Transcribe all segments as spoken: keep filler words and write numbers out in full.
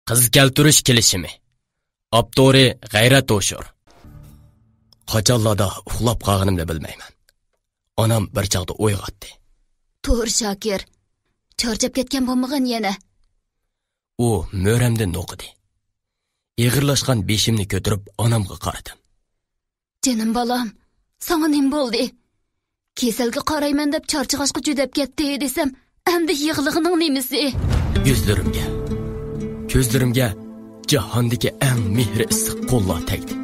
قىز كەلتۈرۈش كېلىشىمى. ئاپتورى غەيرەت ھوشۇر. قاچانلاردا ئۇخلاپ قالغىنىمنى بىلمەيمەن. ئانام بىر چاغدا ئويغاتتى. تۇر، شاكىر. چارچاپ كەتكەن بولمىغىن يەنە؟ ئۇ مۈرەمدىن نوقۇدى. ئېغىرلاشقان بېشىمنى كۆتۈرۈپ ئانامغا قارىدىم. جېنىم بالام، ساڭا نېمە بولدى؟ كېسەلگە قارايمەن دەپ چارچىغاچقا جۈدەپ كەتتى دېسەم، ئەمدى يىغلىغىنىڭ نېمىسى؟ يۈزلىرىمگە، كۆزلىرىمگە جاھاندىكى ئەڭ مېھرى ئىسسىق قوللار تەگدى.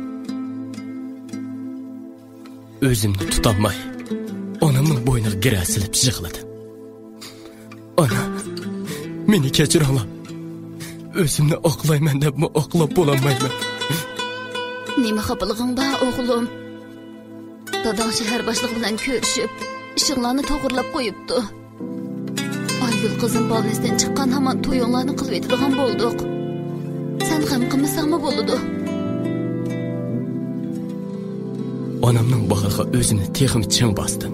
ئۆزۈمنى تۇتالماي، ئانامنىڭ بوينىغا گىرە سېلىپ يىغلىدىم. ئانا، مېنى كەچۈرۈڭلار. ئۆزۈمنى ئاقلايمەن دەپمۇ ئاقلاپ بولالمايمەن. نېمە خاپىلىقىڭ بار، ئوغلۇم؟ داداڭ شەھەر باشلىقى بىلەن كۆرۈشۈپ، ئىشىڭلارنى توغرىلاپ قويۇپتۇ. ئايگۈل قىزىم بالنىستىن چىققان ھامان تويۇڭلارنى قىلىۋېتىدىغان بولدۇق. سەن غەم قىلمىساڭمۇ بولىدۇ. ئانامنىڭ باغرىغا ئۆزۈمنى تېخىمۇ چىڭ باستىم.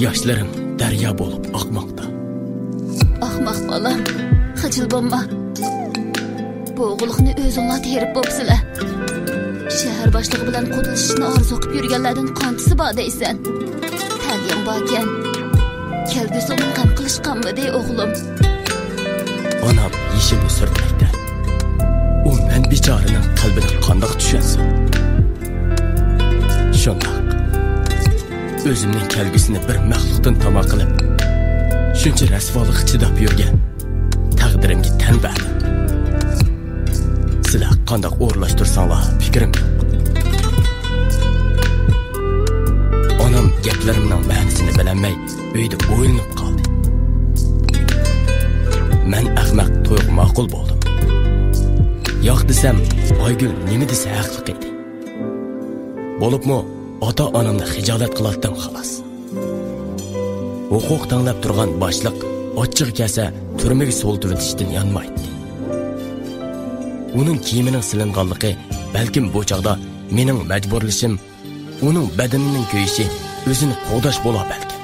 ياشلىرىم دەريا بولۇپ ئاقماقتا. ئاقماق بالام، خىجىل بولما. بۇ ئوغۇللۇقنى ئۆزۈڭلار تېرىپ بوپسىلەر. شەھەر باشلىقى بىلەن قۇدىلىشىشنى ئارزۇ قىپ يۈرگەنلەردىن قانچىسى بار دەيسەن؟ تەلىيىڭ باركەن. كەلگۈسىڭدىن غەم قىلىش قالمىدى، ئوغلۇم. ئانام يېشىمنى سۈرتمەكتە. ئۇ مەن بىچارىنىڭ قەلبىنى قانداق چۈشەنسۇن؟ شۇنداق. ئۆزۈمنىڭ كەلگۈسىنى بىر مەخلۇقتىن تاما قىلىپ، شۇنچە رەسۋالىققا چىداپ يۈرگەن تەقدىرىمگە تەن بەردىم. سىلەر قانداق ئورۇنلاشتۇرساڭلار، پىكرىم يوق. ئانام گەپلىرىمنىڭ مەنىسىنى بىلەلمەي، ئۆيدە ئويلىنىپ قالدى. مەن ئەخمەق تويغا ماقۇل بولدۇم. ياق دېسەم، ئايگۈل نېمە دېسە ھەقلىق ئىدى. بولۇپمۇ ئاتا-ئانامنى خىجالەت قىلاتتىم، خالاس. ھوقۇق تەڭلەپ تۇرغان باشلىق ئاچچىقى كەلسە تۈرمىگە سولىتىۋېتىشتىن يانمايتتى. ئۇنىڭ كىيىمىنىڭ سېلىنغانلىقى بەلكىم بۇ چاغدا مېنىڭ مەجبۇرلىشىم، ئۇنىڭ بەدىنىنىڭ كۆيۈشى ئۆزىنى قوغداش بولا بەلكىم.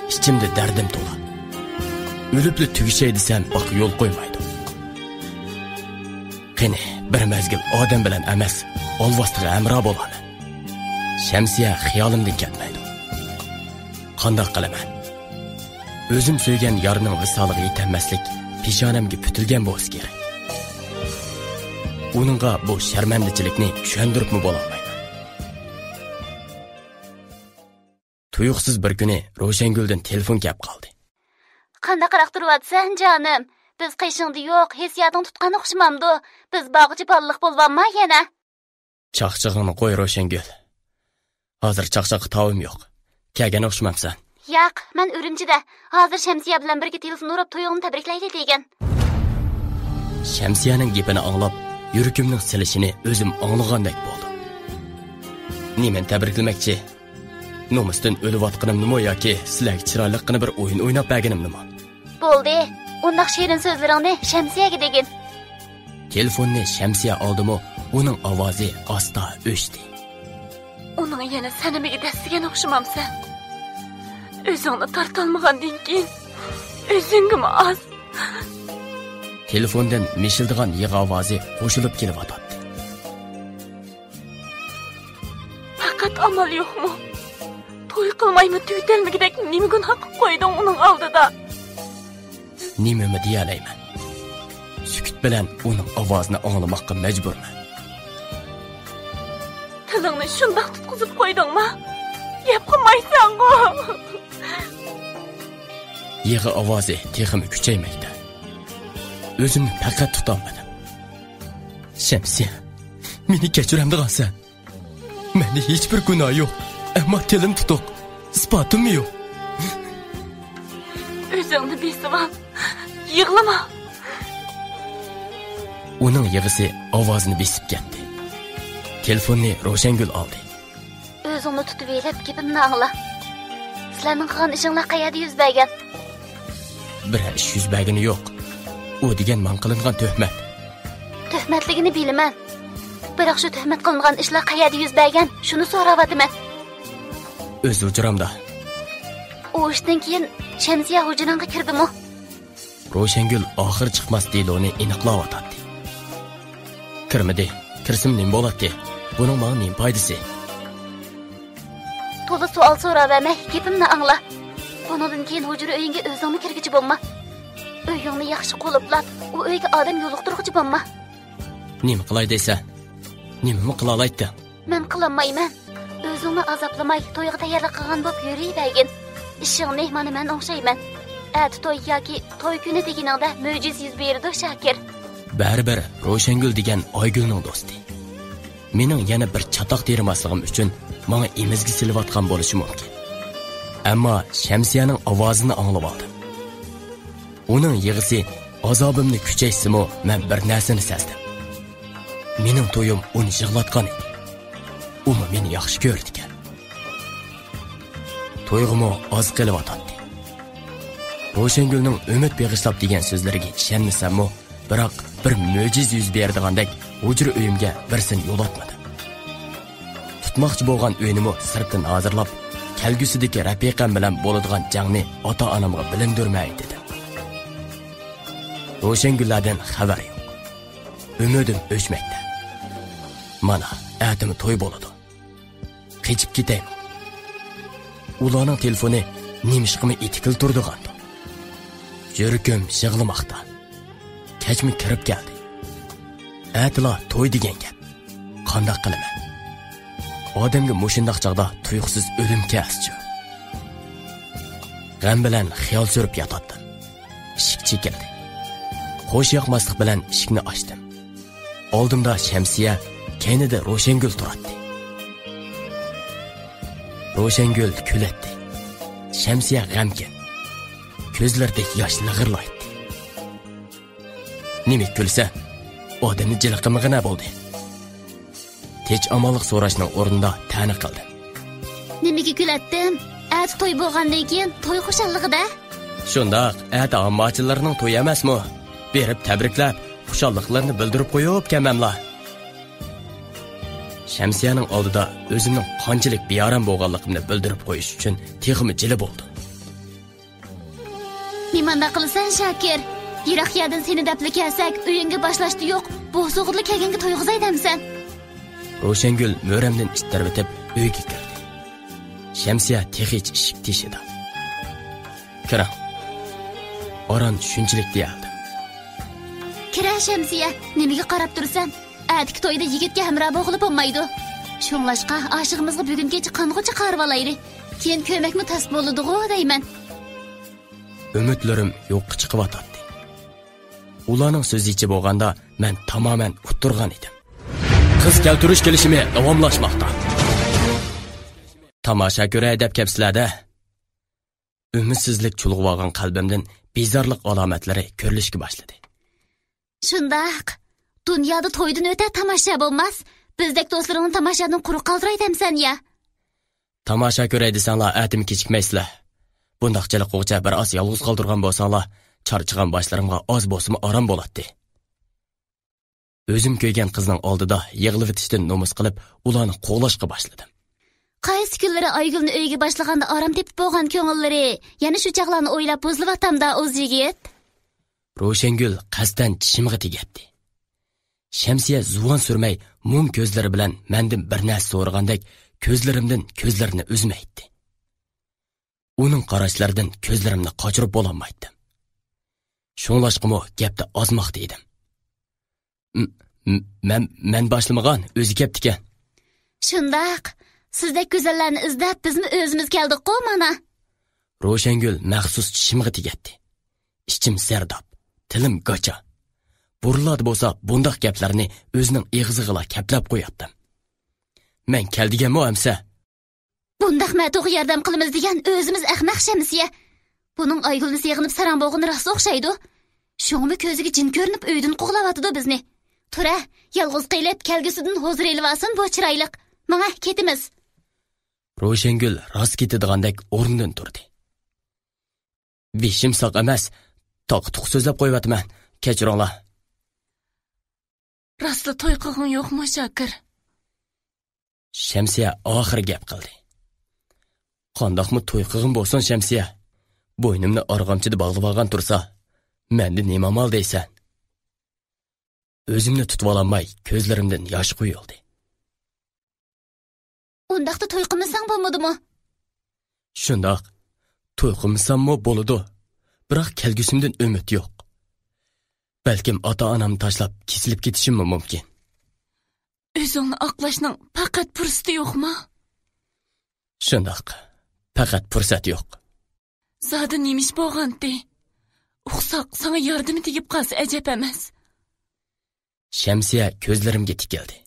ئىچىمدە دەردىم تولا. ئۆلۈپلا تۈگىشەي دېسەم، باققا يول قويمايدۇ. قېنى، بىر مەزگىل ئادەم بىلەن ئەمەس، ئالۋاستىغا ھەمراھ بولارمەن. شەمسىيە خىيالىمدىن كەتمەيدۇ. قانداق قىلىمەن؟ ئۆزۈم سۆيگەن يارنىڭ ۋىسالىغا يېتەلمەسلىك پېشانەمگە پۈتۈلگەن بولسا كېرەك. ئۇنىڭغا بۇ شەرمەندىچىلىكنى چۈشەندۈرۈپمۇ بولالمايمەن. تۇيۇقسىز بىر كۈنى روشەنگۈلدىن تېلېفون كەپ قالدى. قانداقراق تۇرۇۋاتىسەن، جانىم؟ بىز قېشىڭدا يوق، ھېسسىياتىڭ تۇتقان ئوخشىمامدۇ؟ بىز باغچە بالىلىق بولۇۋالما يەنە. چاقچىقىڭنى قوي، روشەنگۈل. ھازىر چاقچاققا تاۋىم يوق. كەلگەن ئوخشىمامسەن؟ ياق، مەن ئۈرۈمچىدە. ھازىر شەمسىيە بىلەن بىرگە تېلېفون ئۇرۇپ، تويۇڭنى تەبرىكلەيلى دېگەن. شەمسىيەنىڭ گېپىنى ئاڭلاپ، يۈرىكىمنىڭ سېلىشىنى ئۆزۈم ئاڭلىغاندەك بولدۇم. نېمىنى تەبرىكلىمەكچى؟ نومۇستىن ئۆلۈۋاتقىنىمنىمۇ ياكى سىلەرگە چىرايلىققىنا بىر ئويۇن ئويناپ بەرگىنىمنىمۇ؟ بولدى، ئۇنداق شېرىن سۆزلىرىڭنى شەمسىيەگە دېگىن. تېلېفوننى شەمسىيە ئالدىمۇ، ئۇنىڭ ئاۋازى ئاستا ئۆچتى. ئۇنىڭ يەنە سەنىمىگە دەسسىگەن ئوخشىمامسەن؟ ئۆزۈڭنى تارتالمىغاندىن كېيىن ئۆزۈڭگىمۇ ئاز. تېلېفوندىن مىشىلدىغان يىغا ئاۋازى قوشۇلۇپ كېلىۋاتاتتى. پەقەت ئامال يوقمۇ؟ توي قىلمايمۇ تۈگىتەلمىگۈدەك نېمە گۇناھ قىلىپ قويدۇڭ ئۇنىڭ ئالدىدا؟ نېمىمۇ دېيەلەيمەن؟ سۈكۈت بىلەن ئۇنىڭ ئاۋازىنى ئاڭلىماققا مەجبۇرمەن. تىلىڭنى شۇنداق تۇتقۇزۇپ قويدۇڭما؟ گەپ قىلمايسەنغۇ؟ يىغا ئاۋازى تېخىمۇ كۈچەيمەكتە. ئۆزۈمنى پەقەت تۇتالمىدىم. شەمسىيە، مېنى كەچۈرەمدىغانسەن؟ مەندە ھېچبىر گۇناھ يوق، ئەمما تىلىم تۇتۇق، ئىسپاتىممۇ يوق. ئۆزۈڭنى بېسىۋال، يىغلىما. ئۇنىڭ يىغىسى ئاۋازىنى بېسىپ كەتتى. تېلېفوننى روشەنگۈل ئالدى. ئۆزۈڭنى تۇتۇۋېلىپ، گېپىمنى ئاڭلا. سىلەرنىڭ قىلغان ئىشىڭلار قەيەردە يۈز بەرگەن؟ بىرەر ئىش يۈز بەرگىنى يوق. ئۇ دېگەن ماڭا قىلىنغان تۆھمەت. تۆھمەتلىكىنى بىلىمەن. بىراق شۇ تۆھمەت قىلىنغان ئىشلار قەيەردە يۈز بەرگەن؟ شۇنى سوراۋاتىمەن. ئۆز ھۇجرامدا. ئۇ ئىشتىن كېيىن شەمسىيە ھۇجراڭغا كىردىمۇ؟ روشەنگۈل ئاخىرى چىقماس دېلونى ئېنىقلاۋاتاتتى. كىرمىدى. كىرسىمۇ نېمە بولاتتى؟ بۇنىڭ ماڭا نېمە پايدىسى؟ تولا سوئال سوراۋەرمەي، گېپىمنى ئاڭلا. بۇنىڭدىن كېيىن ھۇجرا ئۆيۈڭگە ئۆزۈڭمۇ كىرگۈچى بولما. ئۆيۈڭنى ياخشى قۇلۇپلاپ، ئۇ ئۆيگە ئادەم يولۇقتۇرغۇچى بولما. نېمە قىلاي دەيسەن؟ نېمىمۇ قىلالايتتىڭ؟ مەن قىلالمايمەن. ئۆزۈڭنى ئازابلىماي، تويغا تەييارلىق قىلغان بولۇپ يۈرۈۋەرگىن. ئىشىڭنى مانا مەن ئوڭشايمەن. ئەتە توي ياكى توي كۈنى دېگىنىڭدە مۆجىزە يۈز بېرىدۇ، شاكىر. بەرىبىر روشەنگۈل دېگەن ئايگۈلنىڭ دوستى. مېنىڭ يەنە بىر چاتاق تېرىماسلىقىم ئۈچۈن ماڭا ئېمىزگە سېلىۋاتقان بولۇشى مۇمكىن. ئەمما شەمسىيەنىڭ ئاۋازىنى ئاڭلىۋالدىم. ئۇنىڭ يىغىسى ئازابىمنى كۈچەيتسىمۇ، مەن بىر نەرسىنى سەزدىم. مېنىڭ تويۇم ئۇنى يىغلاتقان ئىدى. ئۇمۇ مېنى ياخشى كۆرىدىكەن. تويغىمۇ ئاز قېلىۋاتاتتى. روشەنگۈلنىڭ ئۈمىد بېغىشلاپ دېگەن سۆزلىرىگە ئىشەنمىسەممۇ، بىراق بىر مۆجىزە يۈز بېرىدىغاندەك ھۇجرا ئۆيۈمگە بىرسىنى يولاتمىدىم. تۇتماقچى بولغان ئۆينىمۇ سىرتتىن ھازىرلاپ، كەلگۈسىدىكى رەپىقەم بىلەن بولىدىغان جەڭنى ئاتا-ئانامغا بىلىندۈرمەي دېدىم. روشەنگۈللەردىن خەۋەر يوق. ئۈمىدىم ئۆچمەكتە. مانا، ئەتىمۇ توي بولىدۇ. قېچىپ كېتەيمۇ؟ ئۇلارنىڭ تېلېفونى نېمىشقىمۇ ئېتىكىلا تۇرىدىغاندۇ؟ يۈرىكىم يىغلىماقتا. كەچمۇ كىرىپ كەلدى. ئەتىلا توي دېگەن گەپ. قانداق قىلىمەن؟ ئادەمگە مۇشۇنداق چاغدا تۇيۇقسىز ئۆلۈم كەلسىچۇ؟ غەم بىلەن خىيال سۈرۈپ ياتاتتىم. ئىشىك چېكىلدى. خوش ياقماسلىق بىلەن ئىشىكنى ئاچتىم. ئالدىمدا شەمسىيە، كەينىدە روشەنگۈل تۇراتتى. روشەنگۈل كۈلەتتى. شەمسىيە غەمكىن. كۆزلىرىدە ياش لىغىرلايتتى. نېمىگە كۈلىسەن؟ ئادەمنى جىلە قىلمىغىنە بولدى. تىنچ-ئامانلىق سوراشنىڭ ئورنىدا تەنە قىلدىم. نېمىگە كۈلەتتىم؟ ئەتە توي بولغاندىن كېيىن توي خۇشاللىقىدا. شۇنداق، ئەتە ئامماچىلىرىنىڭ تويى ئەمەسمۇ؟ بېرىپ تەبرىكلەپ، خۇشاللىقلىرىنى بىلدۈرۈپ قويۇپ كەلمەملا. شەمسىيەنىڭ ئالدىدا ئۆزۈمنىڭ قانچىلىك بىئارام بولغانلىقىمنى بىلدۈرۈپ قويۇش ئۈچۈن تېخىمۇ جىلە بولدۇم. نېمانداق قىلىسەن، شاكىر؟ يىراق يەردىن سېنى دەپلا كەلسەك، ئۆيۈڭگە باشلاشتا يوق، بوسۇغىدىلا كەلگەنگە تويغۇزاي دەمسەن؟ روشەنگۈل مۈرەمدىن ئىتتىرىۋېتىپ ئۆيگە كىردى. شەمسىيە تېخىچە ئىشىك تېشىدا. كىرىڭ. ئاران شۇنچىلىك دېيەلدىم. كىرە، شەمسىيە، نېمىگە قاراپ تۇرىسەن؟ ئەتىكى تويدا يىگىتكە ھەمراھ بولغىلى بولمايدۇ. شۇڭلاشقا، ئاشىغىمىزغا بۈگۈن كەچ قانغۇچە قارىۋالايلى. كېيىن كۆرمەكمۇ تەس بولىدىغۇ دەيمەن. ئۈمىدلىرىم يوققا چىقىۋاتاتتى. ئۇلارنىڭ سۆزىچە بولغاندا، مەن تامامەن ئۇتتۇرغان ئىدىم. قىز كەلتۈرۈش كېلىشىمى داۋاملاشماقتا. تاماشا كۆرەي دەپ كەپسىلەر-دە. ئۈمىدسىزلىك چۇلغىۋالغان قەلبىمدىن بىزارلىق ئالامەتلىرى كۆرۈلۈشكە باشلىدى. شۇنداق. دۇنيادا تويدىن ئۆتە تاماشا بولماس. بىزدەك دوستلىرىڭنى تاماشادىن قۇرۇق قالدۇراي دەمسەن يا؟ تاماشا كۆرەي دېسەڭلار، ئەتىمۇ كېچىكمەيسىلەر. بۇنداق جىلە قوغۇچە بىر ئاز يالغۇز قالدۇرغان بولساڭلار، چارچىغان باشلىرىمغا ئاز بولسىمۇ ئارام بولاتتى. ئۆزۈم كۆيگەن قىزنىڭ ئالدىدا يىغلىۋېتىشتىن نومۇس قىلىپ، ئۇلارنى قوغلاشقا باشلىدىم. قايسى كۈنلىرى ئايگۈلنى ئۆيگە باشلىغاندا ئارام تېپىپ بولغان كۆڭۈللىرى، يەنە شۇ چاغلارنى ئويلاپ بۇزۇلۇۋاتامدا، ئۇز يىگىت. روشەنگۈل قەستەن چىشىمغا تېگەتتى. شەمسىيە زۇۋان سۈرمەي، مۇڭ كۆزلىرى بىلەن مەندىن بىر نەرسە سورىغاندەك كۆزلىرىمدىن كۆزلىرىنى ئۈزمەيتتى. ئۇنىڭ قاراشلىرىدىن كۆزلىرىمنى قاچۇرۇپ بولالمايتتىم. شۇڭلاشقىمۇ گەپتە ئازماقتا ئىدىم. م-، م-، مەن، مەن باشلىمىغان، ئۆزى كەپتىكەن. شۇنداق. سىزدەك گۈزەللەرنى ئىزدەپ بىزمۇ ئۆزىمىز كەلدۇققۇ مانا. روشەنگۈل مەخسۇس چىشىمغا تېگەتتى. ئىچىم زەرداب، تىلىم گاچا. بۇرۇنلاردا بولسا بۇنداق گەپلەرنى ئۆزىنىڭ ئېغىزىغىلا كەپلەپ قوياتتىم. مەن كەل دېگەنمۇ ئەمسە؟ بۇنداق مەتۇغا ياردەم قىلىمىز دېگەن ئۆزىمىز ئەخمەق شەمسىيە. بۇنىڭ ئايگۈلنى سېغىنىپ ساراڭ بولغىنى راست ئوخشايدۇ. شۇڭىمۇ كۆزىگە جىن كۆرۈنۈپ ئۆيدىن قوغلاۋاتىدۇ بىزنى. تۇرە، يالغۇز قېلىپ كەلگۈسىدىن ھۇزۇر ئېلىۋالسۇن بۇ چىرايلىق. ماڭە، كېتىمىز. روشەنگۈل راست كېتىدىغاندەك ئورنىدىن تۇردى. بېشىم ساق ئەمەس، تاقا-تۇقا سۆزلەپ قويۇۋاتىمەن، كەچۈرۈڭلار. راستلا توي قىلغۇڭ يوقمۇ، شاكىر؟ شەمسىيە ئاخىرى گەپ قىلدى. قانداقمۇ توي قىلغۇم بولسۇن، شەمسىيە؟ بوينۇمنى ئارغامچىدا باغلىۋالغان تۇرسا، مەندە نېمە ئامال دەيسەن؟ ئۆزۈمنى تۇتۇۋالالماي كۆزلىرىمدىن ياش قۇيۇلدى. ئۇنداقتا توي قىلمىساڭ بولمىدىمۇ؟ شۇنداق، توي قىلمىساممۇ بولىدۇ. بىراق كەلگۈسىمدىن ئۈمىد يوق. بەلكىم ئاتا-ئانامنى تاشلاپ كېسىلىپ كېتىشىممۇ مۇمكىن. ئۆزۈڭنى ئاقلاشنىڭ پەقەت پۇرسىتى يوقما؟ شۇنداق، پەقەت پۇرسەت يوق. زادى نېمە ئىش بولغانتى؟ ئۇقساق، ساڭا ياردىمى تېگىپ قالسا ئەجەب ئەمەس. شەمسىيە كۆزلىرىمگە تىكىلدى.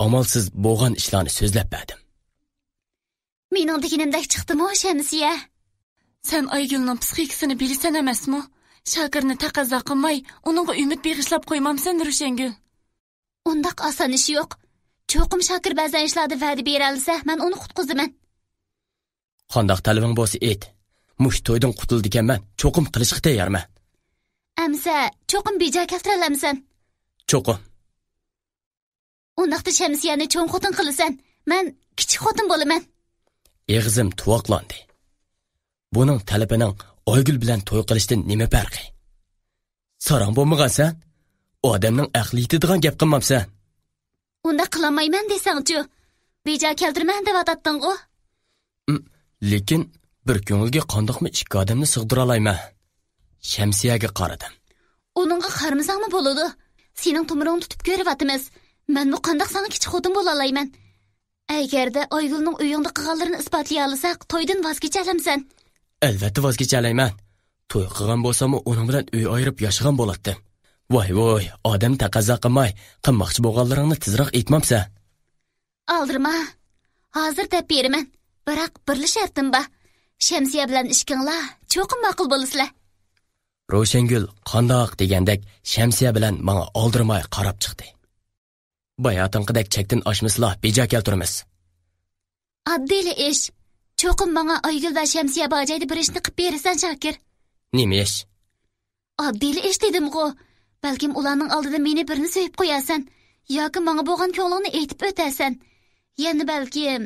ئامالسىز بولغان ئىشلارنى سۆزلەپ بەردىم. مېنىڭ دېگىنىمدەك چىقتىمۇ، شەمسىيە؟ سەن ئايگۈلنىڭ پسىخىكىسىنى بىلىسەن ئەمەسمۇ؟ شاكىرنى تەقەززا قىلماي، ئۇنىڭغا ئۈمىد بېغىشلاپ قويمامسەن، روشەنگۈل؟ ئۇنداق ئاسان ئىش يوق. چوقۇم شاكىر بەزەن ئىشلاردا ۋەدە بېرەلىسە، مەن ئۇنى قۇتقۇزىمەن. قانداق تەلىپىڭ بولسا ئېيت. مۇشۇ تويدىن قۇتۇلىدىكەنمەن، چوقۇم قىلىشقا تەييارمەن. ئەمسە، چوقۇم بىجا كەلتۈرەلەمسەن؟ چوقۇم. ئۇنداقتا شەمسىيەنى چوڭ خوتۇن قىلىسەن، مەن كىچىك خوتۇن بولىمەن. ئېغىزىم تۇۋاقلاندى. بۇنىڭ تەلىپىنىڭ ئايگۈل بىلەن توي قىلىشتىن نېمە پەرقى؟ ساراڭ بولمىغانسەن؟ ئادەمنىڭ ئەقلى يېتىدىغان گەپ قىلمامسەن؟ ئۇنداق قىلالمايمەن دېسەڭچۇ؟ بىجا كەلتۈرمەن دەۋاتاتتىڭغۇ؟ ئىم، لېكىن بىر كۆڭۈلگە قانداقمۇ ئىككى ئادەمنى سىغدۇرالايمەن؟ شەمسىيەگە قارىدىم. ئۇنىڭغا قارىمىساڭمۇ بولىدۇ. سېنىڭ تومۇرۇڭنى تۇتۇپ كۆرۈۋاتىمىز. مەنمۇ قانداق ساڭا كىچىك خوتۇن بولالايمەن؟ ئەگەردە ئايگۈلنىڭ ئۆيۈڭدە قىلغانلىرىنى ئىسپاتلىيالىساق، تويدىن ۋاز كېچەلەمسەن؟ ئەلۋەتتە ۋاز كېچەلەيمەن. توي قىلغان بولساممۇ ئۇنىڭ بىلەن ئۆي ئايرىپ ياشىغان بولاتتىم. ۋاي ۋوي، ئادەم تەقەززا قىلماي، قىلماقچى بولغانلىرىڭنى تېزراق ئېيتمامسەن؟ ئالدىرىما. ھازىر دەپ بېرىمەن. بىراق بىرلا شەرتىم بار. شەمسىيە بىلەن ئىككىڭلار چوقۇم ماقۇل بولىسىلەر. روشەنگۈل قانداق دېگەندەك شەمسىيە بىلەن ماڭا ئالدىرىماي قاراپ چىقتى. باياتىنقىدەك چەكتىن ئاشمىسىلا بىجا كەلتۈرىمىز. ئاددىيلا ئىش. چوقۇم ماڭا ئايگۈل ۋە شەمسىيە بار جايدا بىر ئىشنى قىپ بېرىسەن، شاكىر. نېمە ئىش؟ ئاددىيلا ئىش دېدىمغۇ. بەلكىم ئۇلارنىڭ ئالدىدا مېنى بىرنى سۆيۈپ قويارسەن. ياكى ماڭا بولغان كۆڭلۈڭنى ئېيتىپ ئۆتەرسەن. يەنە بەلكىم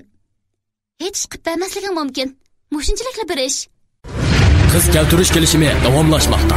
ھېچ ئىش قىپ بەرمەسلىكىڭ مۇمكىن. مۇشۇنچىلىكلا بىر ئىش. قىز كەلتۈرۈش كېلىشىمى داۋاملاشماقتا.